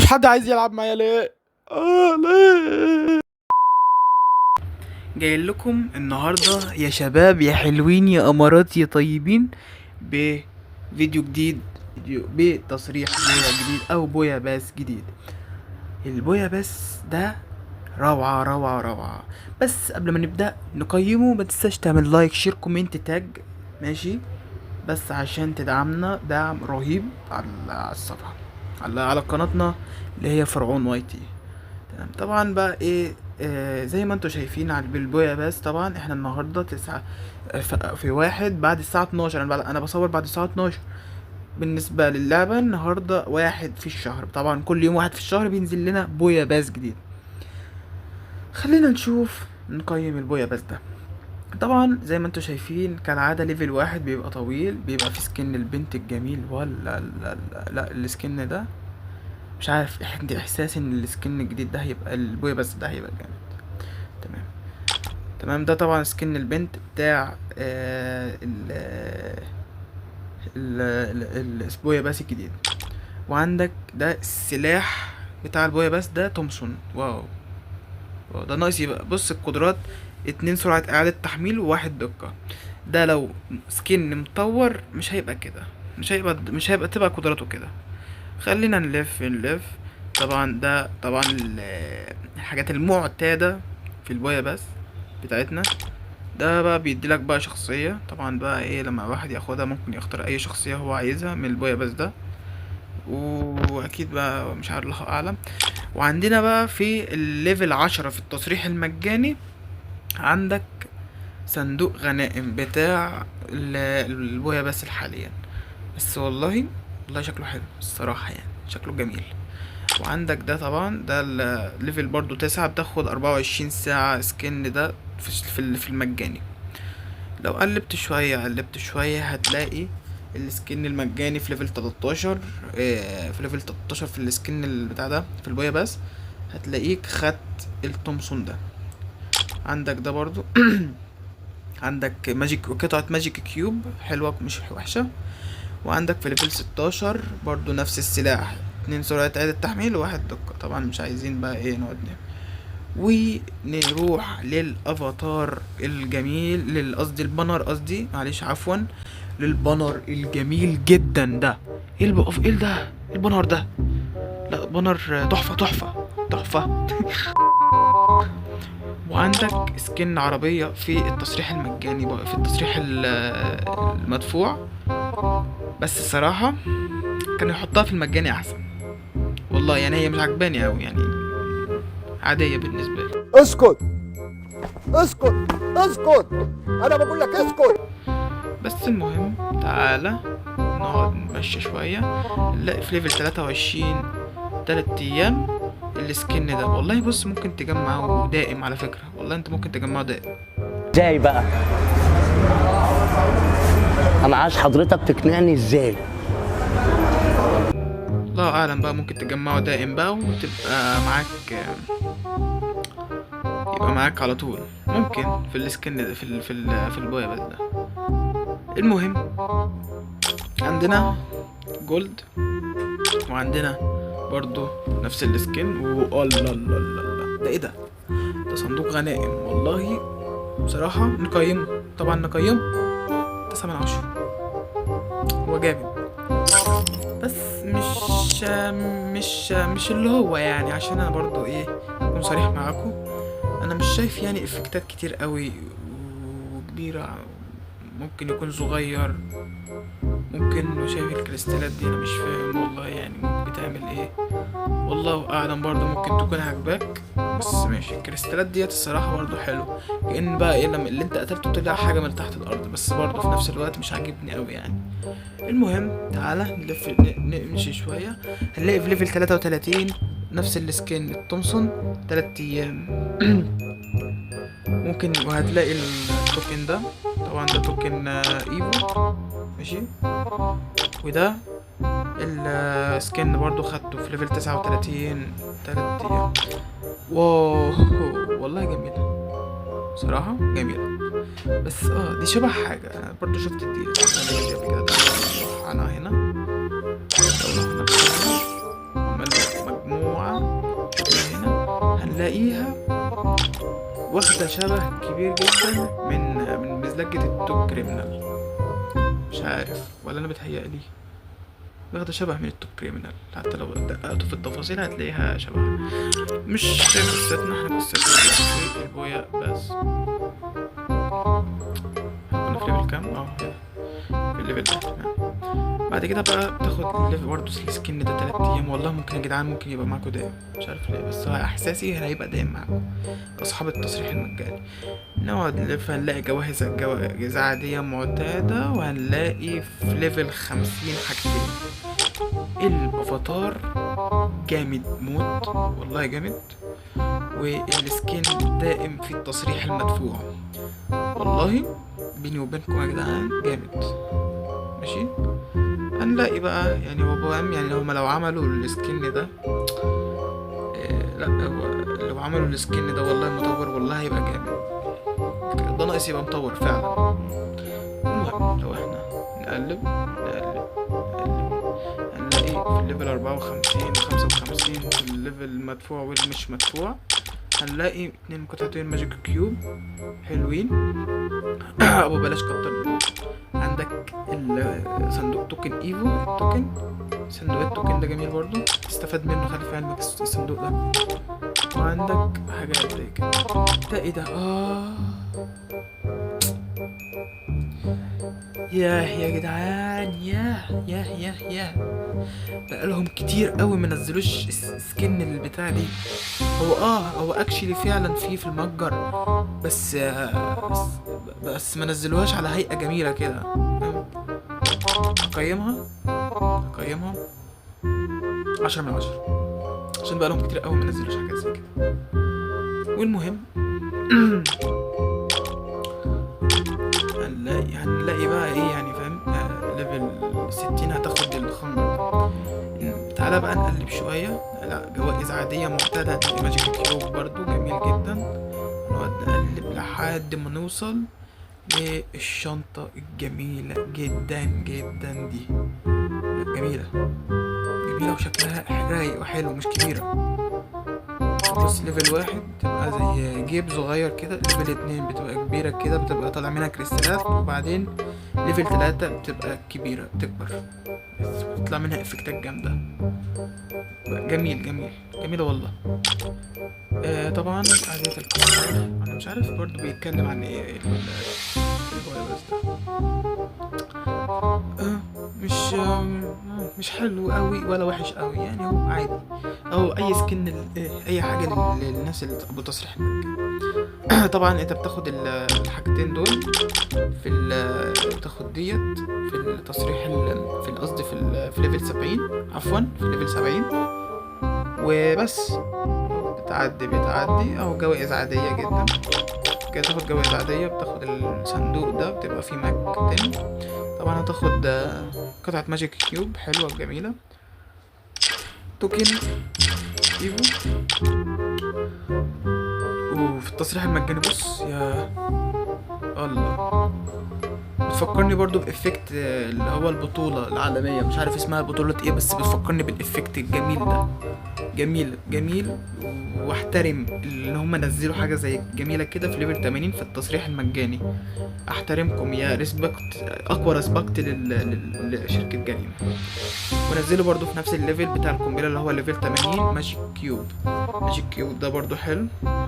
مفيش حد عايز يلعب معايا ليه؟ ليه؟ جاي لكم النهارده يا شباب يا حلوين يا امارات يا طيبين بفيديو جديد، فيديو بتصريح Booyah جديد او Booyah Pass جديد. ال Booyah Pass ده روعة روعة روعة. بس قبل ما نبدأ نقيمه ما تنساش تعمل like share comment tag، ماشي؟ بس عشان تدعمنا دعم رهيب على الصفحة، على قناتنا اللي هي فرعون YT. تمام. طبعا بقى ايه، زي ما انتوا شايفين على بال Booyah Pass. طبعا احنا النهارده 9 في 1 بعد الساعة 12. انا بصور بعد الساعة 12. بالنسبة للعبة النهاردة 1 في الشهر، طبعا كل يوم 1 في الشهر بينزل لنا Booyah Pass جديد. خلينا نشوف نقيم ال Booyah Pass ده. طبعا زي ما انتوا شايفين كالعادة level 1 بيبقى طويل، بيبقى في skin البنت الجميل، ولا لا لا, لا ال skin ده مش عارف، عندي احساس ان ال skin الجديد ده هيبقى ال Booyah Pass ده هيبقى جامد. تمام تمام. ده طبعا skin البنت بتاع ال Booyah Pass الجديد. وعندك ده السلاح بتاع ال Booyah Pass ده Thompson. wow wow، ده ناقص يبقى. بص القدرات 2 سرعة إعادة تحميل و1 دقة. ده لو skin مطور مش هيبقى كده، مش هيبقى تبقى قدراته كده. خلينا نلف نلف. طبعا ده طبعا الحاجات المعتادة في ال Booyah Pass بتاعتنا. ده بقى بيديلك بقى شخصية. طبعا بقى ايه، لما واحد ياخدها ممكن يختار اي شخصية هو عايزها من ال Booyah Pass ده، واكيد بقى مش عارف، الله اعلم. وعندنا بقى في ال level 10 في التصريح المجاني عندك صندوق غنائم بتاع ال Booyah Pass حاليا. بس والله والله شكله حلو الصراحة، شكله جميل. وعندك ده طبعا ده ال level برضو 9، بتاخد 24 ساعة skin ده في المجاني. لو قلبت شوية قلبت شوية هتلاقي ال skin المجاني في level 13، في level 13 في ال skin البتاع ده في ال Booyah Pass هتلاقيك خدت التومسون ده. عندك ده برضو عندك magic، قطعة magic cube حلوة مش وحشة. وعندك في level 16 برضو نفس السلاح، 2 سرعة إعادة تحميل و1 دقة. طبعا مش عايزين بقى ايه نقعد نعمل. ونروح للافاتار الجميل، قصدي ال banner، قصدي معلش عفوا، لل banner الجميل جدا ده. ايه البقف ايه ده؟ إيه ال banner ده؟ لا banner تحفة تحفة تحفة. وعندك skin عربية في التصريح المجاني بقى، في التصريح المدفوع. بس الصراحة كان يحطها في المجاني احسن والله، هي مش عجباني اوي، عادية بالنسبة لي. اسكت اسكت اسكت، انا بقول لك اسكت. بس المهم تعالى نقعد نمشي شوية. نلاقي في level 23 تلات ايام ال skin ده. والله بص ممكن تجمعه دائم على فكرة، والله انت ممكن تجمعه دائم. ازاي بقى؟ انا عايز حضرتك تقنعني ازاي؟ الله اعلم بقى، ممكن تجمعه دائم بقى وتبقى معاك، يبقى معاك على طول. ممكن في ال skin ده، في ال Booyah Pass ده. المهم عندنا gold، وعندنا برضو نفس ال skin. و الله الله الله الله، ده ايه ده؟ ده صندوق غنائم. والله بصراحة نقيمه، طبعا نقيمه 9 من 10. هو جامد بس مش اللي هو عشان انا برضو ايه اكون صريح معاكم، انا مش شايف افكتات كتير قوي وكبيرة. ممكن يكون صغير، ممكن شايف الكريستالات دي انا مش فاهم والله ممكن بتعمل ايه، والله اعلم. برضو ممكن تكون عاجباك بس ماشي. الكريستالات ديت الصراحة برضو حلو، كأن بقى ايه لما اللي انت قتلته طلع حاجة من تحت الارض، بس برضو في نفس الوقت مش عاجبني قوي. المهم تعالى نلف نمشي شوية. هنلاقي في level 33 نفس ال skin ال Thompson 3 ايام ممكن. وهتلاقي ال token ده، طبعا ده token Evo ماشي. وده ال skin برضو خدته في level 39 3 ايام. wow والله جميلة بصراحة، جميلة. بس دي شبه حاجة انا برضو شفت دي قبل كده. تعالى نروح انا هنا، لو رحنا عملنا مجموع هنا هنلاقيها واخدة شبه كبير جدا من مزلجة ال Top Criminal. مش عارف ولا انا بتهيألي واخدة شبه من ال Top Criminal، حتى لو دققتوا في التفاصيل هتلاقيها شبه. مش قصتنا، احنا قصتنا في ال Booyah بس. كنا في level كام؟ هنا في ال level ده، تمام. بعد كده بقى بتاخد ال level برضه ال skin ده 3 ايام. والله ممكن يا جدعان ممكن يبقى معاكوا دايم، مش عارف ليه، بس هو احساسي هيبقى دايم معاكم اصحاب التصريح المجاني. نقعد نلف هنلاقي جوائز عادية معتادة، وهنلاقي في level 50 حاجتين. الافاتار جامد موت والله جامد، وال skin دائم في التصريح المدفوع. والله بيني وبينكم يا جدعان جامد. ماشي، هنلاقي بقى يعني هو بوام، يعني هما لو عملوا ال skin ده لا هو لو عملوا ال skin ده والله مطور، والله هيبقى جامد. ده ناقص يبقى مطور فعلا. المهم لو احنا نقلب نقلب نقلب هنلاقي في ال level 54 55 في ال level المدفوع والمش مدفوع هنلاقي 2 قطعتين magic cube حلوين. ابو بلاش كتر منه. عندك صندوق token Evo، ال token صندوق ال token ده جميل برضو، تستفاد منه، خلي في علمك الصندوق ده. وعندك حاجات زي كده. ده ايه ده؟ ياه يا جدعان، ياه ياه ياه ياه، بقالهم كتير قوي ما نزلوش skin البتاع دي. هو هو actually فعلا في المتجر، بس بس ما نزلوهاش على هيئة جميلة كده. اقيمها 10 من 10 عشان بقالهم كتير قوي ما نزلوش حاجات زي كده. والمهم هنلاقي بقى ايه يعني، فاهم؟ level 60 هتاخد الخنجر. تعالى بقى نقلب شوية. لا جوائز عادية معتادة، هتلاقي magic cube برضو جميل جدا. نقعد نقلب لحد ما نوصل للشنطة الجميلة جدا جدا دي. لا جميلة جميلة وشكلها رايق وحلو، مش كبيرة. بص level 1 بتبقى زي جيب صغير كده، level 2 بتبقى كبيرة كده، بتبقى طالع منها كريستالات، وبعدين level 3 بتبقى كبيرة، بتكبر بس بتطلع منها افكتات جامدة. جميل جميل جميلة والله. طبعا عادية الكفار. انا مش عارف برضو بيتكلم عن ايه ال Booyah بس ده. مش حلو قوي ولا وحش قوي، يعني هو عادي، او اي skin اي حاجه للناس اللي ابو تصريح المجاني. طبعا انت بتاخد الحاجتين دول في بتاخد ديت في التصريح في القصد في level 70، عفوا في level 70 وبس. بتعدي او جوائز عاديه جدا كده، تاخد جوائز عاديه، بتاخد الصندوق ده بتبقى فيه MAC 10. طبعا هتاخد قطعة magic cube حلوة وجميلة، token Evo. وفي التصريح المجاني بص يا الله، بتفكرني برضو ب effect اللي هو البطولة العالمية، مش عارف اسمها بطولة ايه، بس بتفكرني بال effect الجميل ده. جميل جميل، واحترم ان هم نزلوا حاجة زي جميلة كده في level 80 في التصريح المجاني. احترمكم يا respect، اقوى respect لشركة Garena. ونزلوا برضو في نفس ال level بتاع القنبلة اللي هو level 80 magic cube. magic cube ده برضو حلو،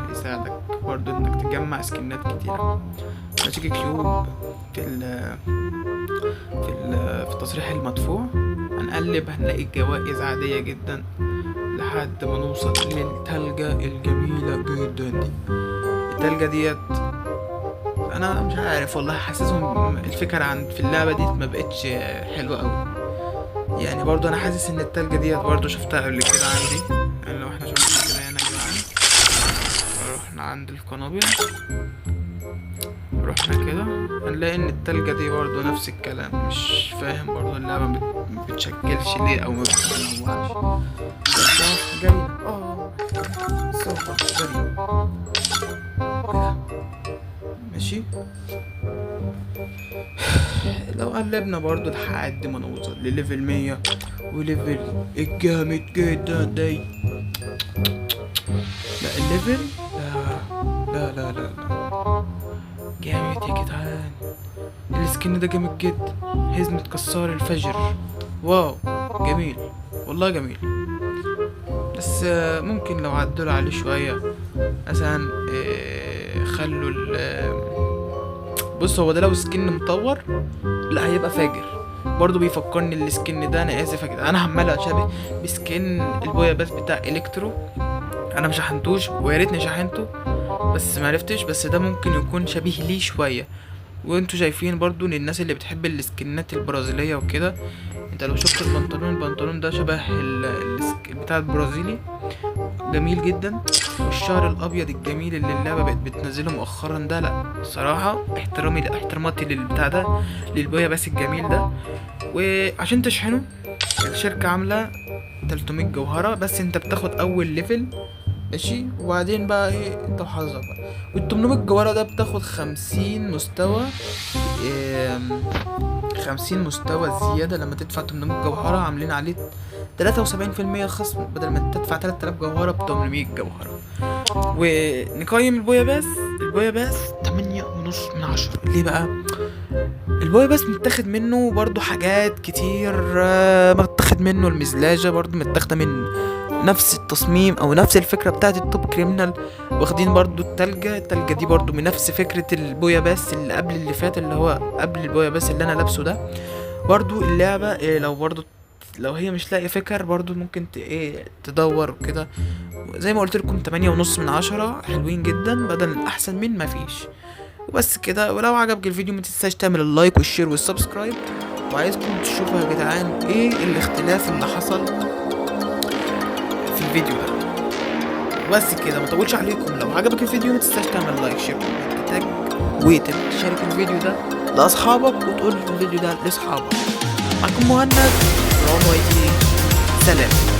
هيساعدك برضو انك تجمع سكنات كتيرة. magic cube في التصريح المدفوع. هنقلب هنلاقي جوائز عادية جدا لحد ما نوصل للتلجة الجميلة جدا دي. التلجة ديت انا مش عارف والله، حاسسهم الفكرة عند في اللعبة دي ما بقتش حلوة قوي يعني. برضو انا حاسس ان التلجة ديت برضو شفتها قبل كده عندي، يعني لو احنا شفنا كده هنا يا جدعان، رحنا عند القنابل، رحنا كده هنلاقي ان التلجة دي برضو نفس الكلام. مش فاهم برضو اللعبة ما بتشكلش ليه او ما بتنوعش. جريمة، صح جريمة. ماشي، لو قلبنا برضو لحد ما نوصل ل level 100 و level الجامد جدا ده. level. لا لا لا لا لا، جامد يا جدعان، ال skin ده جامد جدا. حزمة كسار الفجر، wow جميل والله جميل. بس ممكن لو عدلوا عليه شوية مثلا، خلوا ال بص هو ده لو skin مطور لا هيبقى فاجر. برضو بيفكرني ال skin ده، انا اسف يا جدعان انا عمال اشبه ب skin ال Booyah Pass بتاع Electro. انا مش شحنتوش ويا ريتني شحنته بس معرفتش، بس ده ممكن يكون شبيه ليه شوية. وانتوا شايفين برضو ان الناس اللي بتحب السكنات البرازيليه وكده، انت لو شفت البنطلون ده شبه بتاع البرازيلي، جميل جدا. والشعر الابيض الجميل اللي اللعبة بقت بتنزله مؤخرا ده، لا صراحة احتراماتي للبتاع ده، لل Booyah Pass الجميل ده. وعشان تشحنه الشركة عامله 300 جوهره بس، انت بتاخد اول level ماشي، وبعدين بقى ايه انت وحظك بقى. وال 800 جوهره ده بتاخد 50 مستوى، 50 مستوى زيادة لما تدفع 800 جوهرة، عاملين عليه 73% خصم، بدل ما تدفع 3000 جوهرة ب 800 جوهرة. ونقيم ال Booyah Pass، ال Booyah Pass 8.5 من 10. ليه بقى؟ ال Booyah Pass متاخد منه برضو حاجات كتير، متاخد منه المزلاجة برضو متاخدة من نفس التصميم او نفس الفكرة بتاعت ال Top Criminal. واخدين برضو التلجة دي برضو من نفس فكرة ال Booyah Pass اللي قبل اللي فات، اللي هو قبل ال Booyah Pass اللي انا لابسه ده. برضو اللعبة لو برضو لو هي مش لاقية فكر برضو ممكن ايه تدور وكده. زي ما قلت لكم 8.5 من 10، حلوين جدا، بدل احسن من ما فيش. وبس كده. ولو عجبك الفيديو ما تنساش تعمل ال like وال share وال subscribe. وعايزكم تشوفوا يا جدعان ايه الاختلاف اللي حصل في الفيديو ده. بس كده، ما اطولش عليكم. لو عجبك الفيديو ما تنساش تعمل like share tag وتشارك الفيديو ده لاصحابك وتقول الفيديو ده لاصحابك. معكم مهند رون واي تي، سلام.